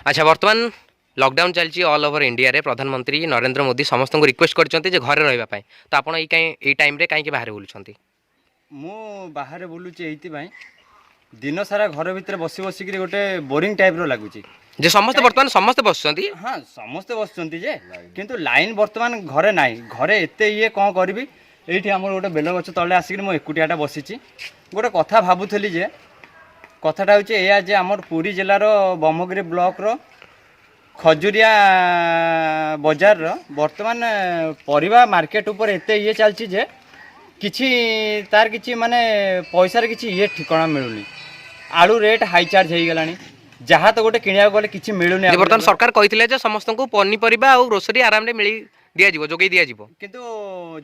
ଆଚ୍ଛା, ବର୍ତ୍ତମାନ ଲକଡାଉନ୍ ଚାଲିଛି ଅଲ୍ ଓଭର ଇଣ୍ଡିଆରେ। ପ୍ରଧାନମନ୍ତ୍ରୀ ନରେନ୍ଦ୍ର ମୋଦି ସମସ୍ତଙ୍କୁ ରିକ୍ୱେଷ୍ଟ କରିଛନ୍ତି ଯେ ଘରେ ରହିବା ପାଇଁ। ତ ଆପଣ ଏଇ ଟାଇମ୍ରେ କାହିଁକି ବାହାରେ ବୁଲୁଛନ୍ତି? ମୁଁ ବାହାରେ ବୁଲୁଛି ଏଇଥିପାଇଁ, ଦିନ ସାରା ଘର ଭିତରେ ବସି ବସିକିରି ଗୋଟେ ବୋରିଂ ଟାଇପ୍ର ଲାଗୁଛି। ଯେ ସମସ୍ତେ ବର୍ତ୍ତମାନ ସମସ୍ତେ ବସୁଛନ୍ତି। ହଁ, ସମସ୍ତେ ବସୁଛନ୍ତି ଯେ, କିନ୍ତୁ ଲାଇନ୍ ବର୍ତ୍ତମାନ ଘରେ ନାହିଁ। ଘରେ ଏତେ ଇଏ କ'ଣ କରିବି? ଏଇଠି ଆମର ଗୋଟେ ବେଲ ଗଛ ତଳେ ଆସିକିରି ମୁଁ ଏକୁଟିଆଟା ବସିଛି। ଗୋଟେ କଥା ଭାବୁଥିଲି ଯେ, କଥାଟା ହେଉଛି ଏଇଆ ଯେ ଆମର ପୁରୀ ଜିଲ୍ଲାର ବ୍ରହ୍ମଗିରି ବ୍ଲକର ଖଜୁରିଆ ବଜାରର ବର୍ତ୍ତମାନ ପରିବା ମାର୍କେଟ ଉପରେ ଏତେ ଇଏ ଚାଲିଛି ଯେ କିଛି ତାର କିଛି ମାନେ ପଇସାର କିଛି ଇଏ ଠିକଣା ମିଳୁନି। ଆଳୁ ରେଟ୍ ହାଇ ଚାର୍ଜ ହେଇଗଲାଣି। ଯାହା ତ ଗୋଟେ କିଣିବାକୁ ଗଲେ କିଛି ମିଳୁନି। ଯେ ବର୍ତ୍ତମାନ ସରକାର କହିଥିଲେ ଯେ ସମସ୍ତଙ୍କୁ ପନିପରିବା ଆଉ ଗ୍ରୋସରୀ ଆରାମରେ ମିଳି ଦିଆଯିବ, ଯୋଗାଇ ଦିଆଯିବ। କିନ୍ତୁ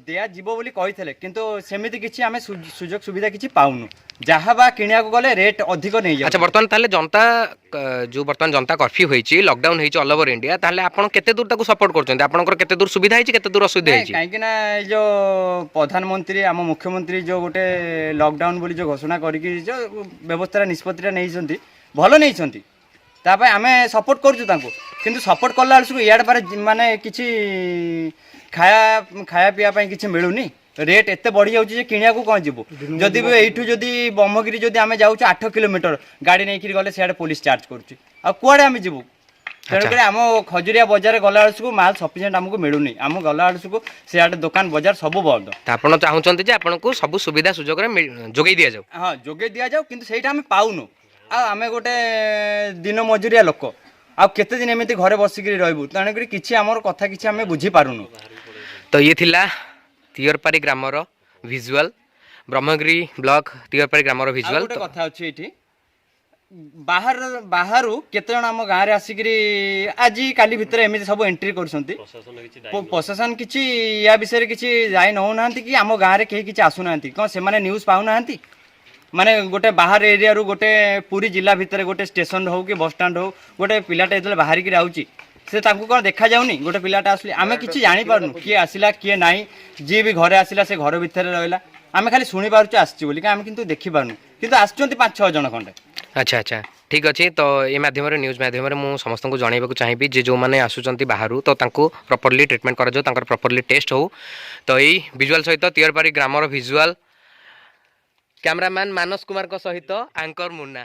ଦିଆଯିବ ବୋଲି କହିଥିଲେ, କିନ୍ତୁ ସେମିତି କିଛି ଆମେ ସୁଯୋଗ ସୁବିଧା କିଛି ପାଉନୁ। ଯାହା ବା କିଣିବାକୁ ଗଲେ ରେଟ୍ ଅଧିକ ନେଇଯାଉଛି। ଆଚ୍ଛା, ବର୍ତ୍ତମାନ ତାହେଲେ ଜନତା ଯୋଉ ବର୍ତ୍ତମାନ ଜନତା କର୍ଫ୍ୟୁ ହେଇଛି, ଲକଡାଉନ୍ ହେଇଛି ଅଲ୍ ଓଭର ଇଣ୍ଡିଆ, ତାହେଲେ ଆପଣ କେତେ ଦୂର ତାକୁ ସପୋର୍ଟ କରୁଛନ୍ତି? ଆପଣଙ୍କର କେତେ ଦୂର ସୁବିଧା ହେଇଛି, କେତେ ଦୂର ଅସୁବିଧା ନାଇଁ, ହେଇଛି? କାହିଁକି ନା ଏଇ ଯୋଉ ପ୍ରଧାନମନ୍ତ୍ରୀ, ଆମ ମୁଖ୍ୟମନ୍ତ୍ରୀ ଯୋଉ ଗୋଟେ ଲକଡାଉନ ବୋଲି ଯୋଉ ଘୋଷଣା କରିକି ଯୋଉ ବ୍ୟବସ୍ଥାଟା, ନିଷ୍ପତ୍ତିଟା ନେଇଛନ୍ତି, ଭଲ ନେଇଛନ୍ତି। ତା ପାଇଁ ଆମେ ସପୋର୍ଟ କରୁଛୁ ତାଙ୍କୁ। କିନ୍ତୁ ସପୋର୍ଟ କଲା ବେଳକୁ ଇଆଡ଼େ ପରେ ମାନେ କିଛି ଖାଇବା ଖାଇବା ପିଇବା ପାଇଁ କିଛି ମିଳୁନି। ରେଟ୍ ଏତେ ବଢ଼ିଯାଉଛି ଯେ କିଣିବାକୁ କ'ଣ ଯିବୁ? ଯଦି ବି ଏଇଠୁ ଯଦି ବ୍ରହ୍ମଗିରି ଯଦି ଆମେ ଯାଉଛୁ 8 କିଲୋମିଟର, ଗାଡ଼ି ନେଇକିରି ଗଲେ ସିଆଡ଼େ ପୋଲିସ ଚାର୍ଜ କରୁଛି। ଆଉ କୁଆଡ଼େ ଆମେ ଯିବୁ? ତେଣୁକରି ଆମ ଖଜୁରିଆ ବଜାର ଗଲା ବେଳକୁ ମାଲ ସଫିସିଏଣ୍ଟ ଆମକୁ ମିଳୁନି। ଆମ ଗଲା ବେଳକୁ ସିଆଡ଼େ ଦୋକାନ ବଜାର ସବୁ ବନ୍ଦ। ତ ଆପଣ ଚାହୁଁଛନ୍ତି ଯେ ଆପଣଙ୍କୁ ସବୁ ସୁବିଧା ସୁଯୋଗରେ ଯୋଗାଇ ଦିଆଯାଉ? ହଁ, ଯୋଗେଇ ଦିଆଯାଉ, କିନ୍ତୁ ସେଇଟା ଆମେ ପାଉନୁ। ଆଉ ଆମେ ଗୋଟେ ଦିନ ମଜୁରିଆ ଲୋକ, ଆଉ କେତେ ଦିନ ଏମିତି ଘରେ ବସିକିରି ରହିବୁ? ତେଣୁକରି କିଛି ଆମର କଥା କିଛି ଆମେ ବୁଝିପାରୁନୁ। ତ ଇଏ ଥିଲା ତିଅରପାରି ଗ୍ରାମର ଭିଜୁଆଲ, ବ୍ରହ୍ମଗିରି ବ୍ଲକ ତିଅରପାରି ଗ୍ରାମର ଆଉ ଭିଜୁଆଲ। ଗୋଟେ କଥା ଅଛି, ଏଇଠି ବାହାରୁ କେତେ ଜଣ ଆମ ଗାଁରେ ଆସିକିରି ଆଜି କାଲି ଭିତରେ ଏମିତି ସବୁ ଏଣ୍ଟ୍ରି କରୁଛନ୍ତି। ପ୍ରଶାସନ କିଛି ୟା ବିଷୟରେ କିଛି ଯାଇ ନେଉନାହାନ୍ତି କି ଆମ ଗାଁରେ କେହି କିଛି ଆସୁନାହାନ୍ତି। କ'ଣ ସେମାନେ ନ୍ୟୁଜ୍ ପାଉନାହାନ୍ତି? ମାନେ ଗୋଟେ ବାହାର ଏରିଆରୁ ଗୋଟେ ପୁରୀ ଜିଲ୍ଲା ଭିତରେ ଗୋଟେ ଷ୍ଟେସନ ହଉ କି ବସଷ୍ଟାଣ୍ଡ ହଉ, ଗୋଟେ ପିଲାଟା ଯେତେବେଳେ ବାହାରିକିରି ଆଉଛି, ସେ ତାଙ୍କୁ କ'ଣ ଦେଖାଯାଉନି? ଗୋଟେ ପିଲାଟା ଆସିଲେ ଆମେ କିଛି ଜାଣିପାରୁନୁ କିଏ ଆସିଲା, କିଏ ନାହିଁ। ଯିଏ ବି ଘରେ ଆସିଲା, ସେ ଘର ଭିତରେ ରହିଲା। ଆମେ ଖାଲି ଶୁଣିପାରୁଛୁ ଆସିଛି ବୋଲି, ଆମେ କିନ୍ତୁ ଦେଖିପାରୁନୁ। କିନ୍ତୁ ଆସୁଛନ୍ତି ପାଞ୍ଚ ଛଅ ଜଣ ଖଣ୍ଡେ। ଆଚ୍ଛା, ଠିକ୍ ଅଛି। ତ ଏ ମାଧ୍ୟମରେ, ନ୍ୟୁଜ୍ ମାଧ୍ୟମରେ ମୁଁ ସମସ୍ତଙ୍କୁ ଜଣାଇବାକୁ ଚାହିଁବି ଯେ ଯେଉଁମାନେ ଆସୁଛନ୍ତି ବାହାରୁ, ତ ତାଙ୍କୁ ପ୍ରପରଲି ଟ୍ରିଟମେଣ୍ଟ କରାଯାଉ, ତାଙ୍କର ପ୍ରପରଲି ଟେଷ୍ଟ ହେଉ। ତ ଏଇ ଭିଜୁଆଲ ସହିତ, ତିଅରପାରି ଗ୍ରାମର ଭିଜୁଆଲ, କ୍ୟାମେରାମ୍ୟାନ୍ ମାନସ କୁମାରଙ୍କ ସହିତ ଆଙ୍କର ମୁନ୍ନା।